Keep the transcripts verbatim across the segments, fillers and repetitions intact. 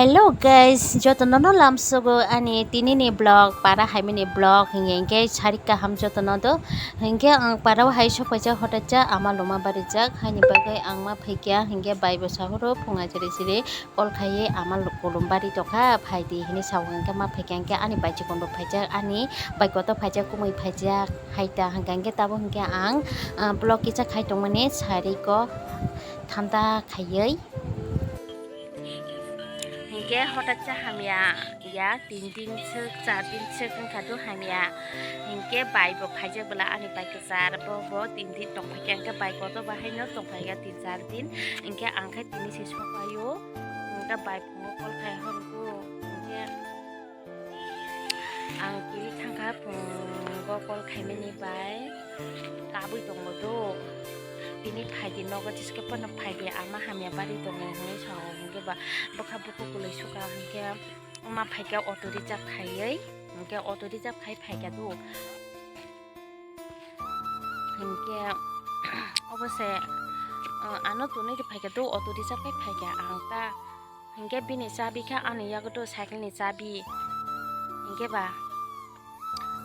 Hello guys, jotono no lamsogo ani tini ni vlog, para hai mini vlog, hingke hingke sari kaham jotono do. Hingke ang para o hai sok paijak hotacha ama loma barijak, haini bagwi ang ma phaikya, hingke bai bo sahoro phunga jiri jiri call khaiye ama lo-, kolom bari tokha, phaidi hini sao hingke ma phaikya, hingke ani bai chikon bo phaijak, ani bai koto phaijak, kumui phaijak, haita hingka hingke tabo hingke ang, ah, vlog kisa khai tongmani sari ko thanda khaiye. Hingke hotacha hamya ya, tin din sek, char din sek wngkha do hamya. Hingke bai bo phaijak bwla ani bai kwchar, bo, bo tin din tong phaikha, hingke bai kotor bahai no tong phaikha tin char din. Hingke ang khe tini se sok paio, hingke bai phungo call khai horgo, hingke Ang kiri thangkha phungo call khaimani bai kabui tongo do. Tini phaidi nogo jiske phano phaidi ama hamya bari tongo hinwi sao, hwnkhe ba bwkha bukhuk kwlwi sukha hwnkhe ma phaikha auto reserve khaiwi, hwnkhe auto reserve khai phaikha do. Hwnkhe obo se, uh, ano tonwi phaikha do, auto reserve khai phaikha ang ta. Hingke bini chabi khe ani yago do cycle ni chabi. Hingke ba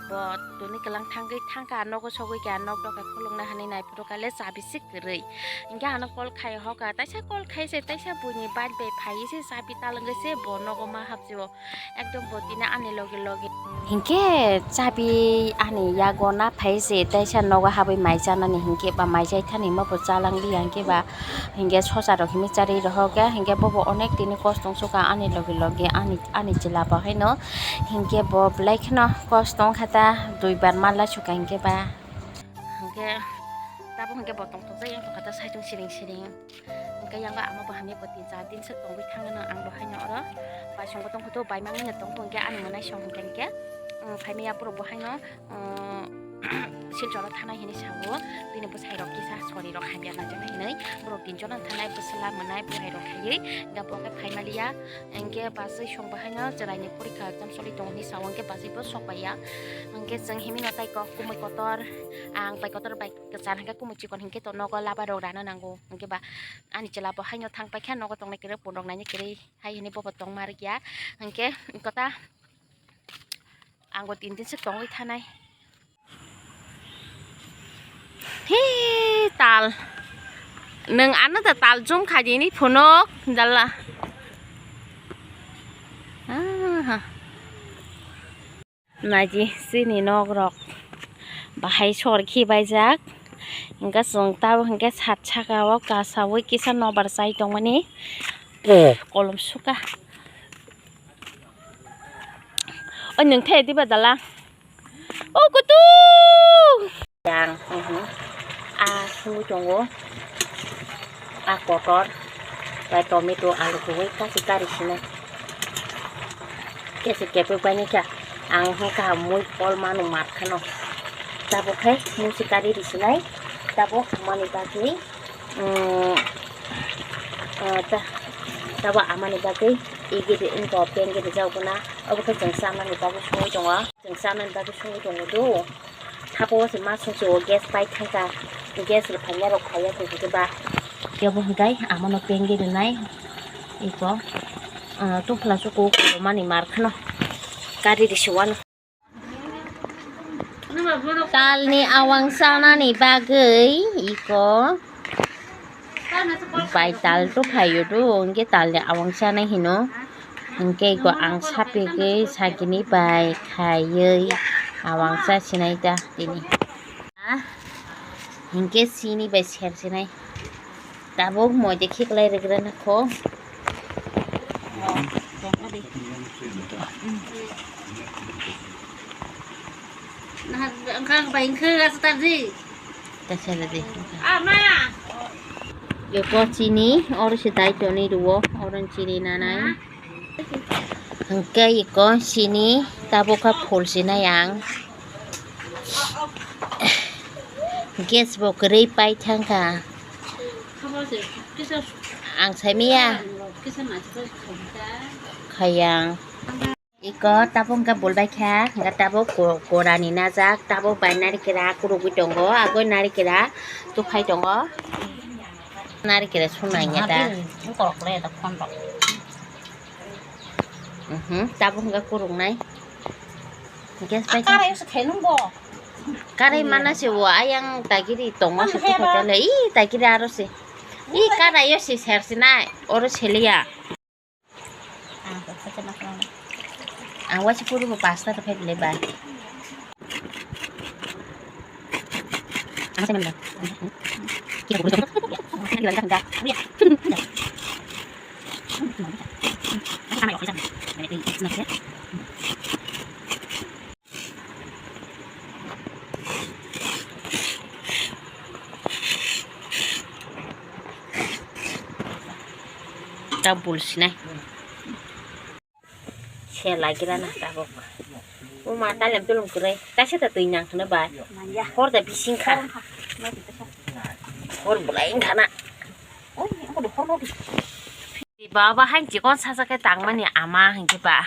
bo toni kelang thangwi thangkha, nogo sogwi kha, nok doka khulukna hinwi naiphuru kha le chabi se kwrwi. Hingke ano call khai hoka, taisa call khai se, taisa buini bike bai phaiwi se chabi talangwi se bo nogo ma hapjio. Ekdom bo tini ani loge loge. Hingke chabi ani yago na phai se, taisa nogo habwi mai chanani, hingke ba mai chai thani ma bo chalang liya, hingke ba Hingke sosa rok hinwi charwi rohok ya, hingke bobo onek tini kos tong suka ani loge loge ani, ani chwla bo haino. Hingke bo belai kheno kos tong kha ta, duibar mala suka hingke ba. Hingke tabuk hingke bo tongthok jai wngkha ta saitung siring siring. Hingke yang ba ama bo hamya bo tin char din se tongwi thangno ang bo haino oro. Bai songbo tongkha to bai mangno tongkha hingke ani mwnai song hingke hingke, mm, phaimaya borok bo haino. Silchoro thanai hinwi sao, bini bwsai rok kisa sori rok hamya nangjaknai hinwi borok tinjon ang thanai bwsla mwnai bwrwi rok khaiwi hingke bo khe phaimaliya. Hingke bachwi song bahaino chwraini porikha exam choli tongo hinwi sao, hingke bachwi bo sok paiya. Hingke chwng himino tai kok kumui kotor, ang bai kotor bai kwchar hingke kumui chikon hingke to nogo laba rok rana nango, hingke ba ani chwla bo haino thang paikha nogo tongnai kwrwi pun rok naina kwrwi hai hinwi bobo tongma rwkya. Hingke kota Ang bo tin din se tongwi thanai. Hi, tal. Nwng ano da tal jum kha dini phunuk dala. Aha. Naji sini nok rok. Bahai sor khi baijak. Hingke chwng tabo hingke sat saka o kasawi kisa nobar chai tongmani. Kolom suka. O nwng the diba dala. O kutu. Yang, mhm. A sui tongo. A kotor. Bai tomato alu kuwi kasi kari sino. Kesi kepe bani ka. Ang hingka mui pol manu mat khano. Tabo khai mui si kari risinai. Tabo mani bagwi. Mm, ah, ta-, tabo amani bagwi igidi wngkha, pengidi jaguna. Obo khe chwng chamani bagwi songwi tongo. Chwng chamani bagwi songwi tongo do. Thapo se ma songsi o gas pai thangkha. Gas rok phaiya rok phaiya khe ba. Kebo hwnkhe amano pengidi nai. Iko, ah, tufla suku mani mar khano. Kari risi wano. Talni awang chanani bagwi iko bai tal to phaio do, hwnkhe talni awang chanai hino, hwnkhe iko ang sapigwi sagini bai khaiwi awang chasinai ta tini. Hwnkhe sini bai sersinai. Tabuk moide khiklai rwgrana kho. Beko chini, oro se dai toni rwo, oro chini nanai. Hwnkhe iko sini tabuk kha phul sinai ang. Gas bo kwrwi pai thangkha. Ang saimaya. Khayang. Iko tabuk hwnkhe bulbai kha, hwnkhe tabuk ko-, korani najak, tabuk bai narikira kurugwi tongo, agoi narikira tuphai tongo. Narikira sunai ya da. Habil, bukorok le da phone rok. Mhm, tabuk hwnkha kurungnai. Gas bai. Karai se khainung bo. Karai mana se o ayang tagiri tongma se tongma tele. I tagiri aro se. I karai yo se ser sinai. Oro seliya. Ang waisa puru bo pasta to phai le bai. Ta bul sinai. Se lagira na tabuk. O ma talem tulum kwrwi. Kaisa ta twi nang khna bai. Hor da bising kha. Hor bulai wng khana. Baba hai chikon sacha khe tangmani ama hinkhe ba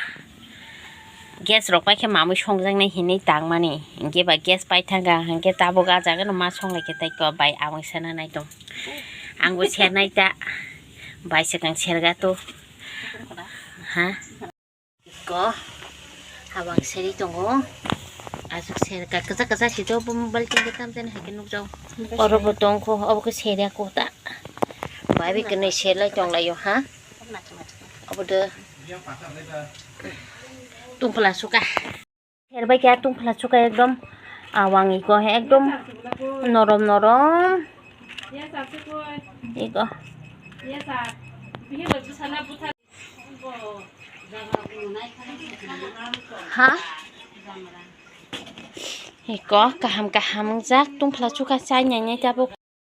gas rok pai khe mamui songjaknai hinwi tangmani hinkhe ba gas pai thangkha hinkhe tabuk ah jaga no ma songlai khe tai kok bai amui sana nai tong ang bo sernai ta bai swkang serga to ha. Ko habang seri tongo. Aswk serka kwchak kwchak sito bo balting de tamjani hai khe nukjao. Oro bo tongkho obo khe seria kota. Bai bai kwnwi serlai tonglaio ha. Obo de tungphla suka. Serbai khe tungphla suka ekdom awang iko ekdom norom norom. Iko. Ha? Iko kaham kaham jak tungphla suka chai nai nai tabuk.